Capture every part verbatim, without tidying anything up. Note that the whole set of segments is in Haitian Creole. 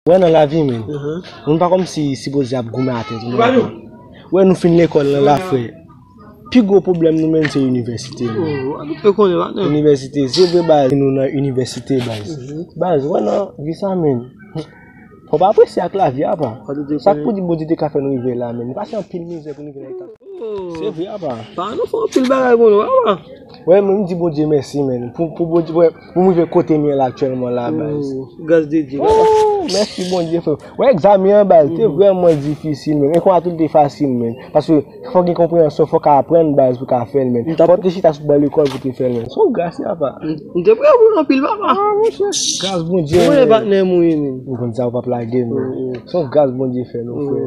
Wè nan lavi, men. Moun pa kòmsi sipoze ap goumen atè tou, non. Wè nou fin lekòl lan la, frè. Pi gwo pwoblèm nou, men, se inivèsite, men. Inivèsite, se vre, baz, nou nan inivèsite, baz. Baz, wè nan vi sa, men. Fò pa prese ak lavi a, pa. Sa k pou di Bondye te ka fè nou rive la, men. Nou pase anpil mizè pou nou vin la. Se vre, apa. Pa nou fè anpil bagay pou nou, apa. Wè, mwen, m di Bondye mèsi, men. Pou, pou Bondye, wè, pou m rive kote m ye la aktyèlman la, baz. Gras de Dye, papa. Mèsi Bondye, frè. Wè, egzamen an, baz, te vrèman difisil, men. E konsa tou, li te fasil, men. Paske fò gen konpreyansyon, fò w ka aprann, baz, pou w ka fè l, men. Fò w te chita sou ban lekòl pou w te fè l, men. Se yon gras, apa. M te prè pou anpil, papa. Ah, monchè. Gras Bondye, men. Mwen, patnè m, wi, men. M konn sa, ou p ap lage, men. Se yon gras Bondye fè nou, frè.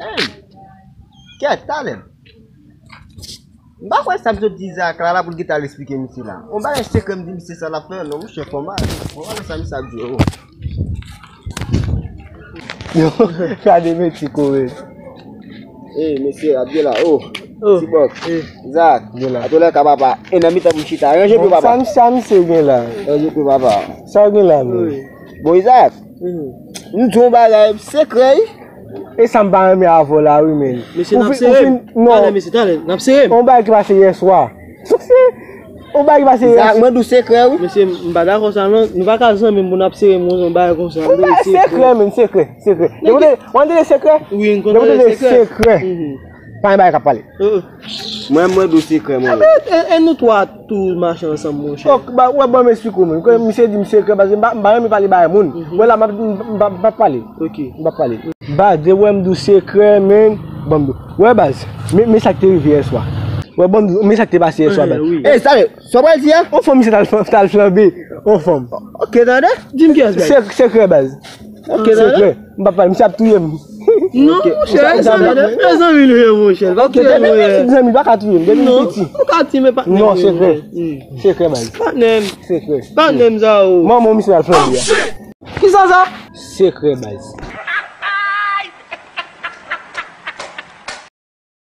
Hey! Kèt, talè m. M pa kwè sa m sot di Zak la, la pou l gentan al eksplike misye la. On bagay sekrè m di misye sa l ap fè, non, monchè, fò m ale. Fò m ale sa misye ap di, oh. Yo, gade men ti kore. Hey, mesye, ap gen la, oh. Ti Bòk. Zak. Gen la. Atò lè ka papa, e nan mitan pou m chita. Ranje pou papa. Sa misye gen la. Ranje pou papa. Sa w gen la, men. Bon, Izak, m di w yon bagay sekrè, wi. E sa m pa renmen avè w la, wi, men. Mesye, n ap sere m. Talè, mesye, talè, n ap sere m. Yon bagay ki pase yè swa. Sou se yon bagay ki pase yè swa. Izak, mwen di w sekrè, wi. Mesye, m pa dakò sa, non. Nou pa ka zanmi m pou n ap sere m konsa, yon bagay konsa. Yon bagay sekrè, men, sekrè, sekrè. Depi w tande sekrè? Wi, m konn tande sekrè. Sekrè. Pa gen bagay k ap pale. Mwen, mwen di w sekrè, mwen. E, e, e nou twa tou mache ansanm, monchè. Ok, ba, wè, ban m esplike w, men. Kòm misye di m sekrè, paske m pa, m pa renmen pale bagay moun. Wè la, m ap, m pa, m pa pale. Ok. M pa pale. Ba, de wè m di w sekrè, men. Ban m di w. Wè, baz, men, men sa k te rive yè swa. Wè, ban m di w, men sa k te pase yè swa, baz. Ey, sa, sa w pral di a? On fanm misye t al, t al flanbe. On fanm. Ok, tande. Di m kiyès, baz. Se, sekrè, baz. Ok, tande. Sekrè. M p ap pale, misye ap touye m. Non, monchè, e zanmi, e zanmi nou ye, monchè. L p ap touye nou, ye. Depi m piti, zanmi, pa ka touye m. Depi m piti. Ou ka touye, men patnè m. Non, sekrè. Sekrè, baz. Patnè m. Sekrè. Patnè m sa, o. Manman misye al flanbe a. Kisa sa? Sekrè, baz.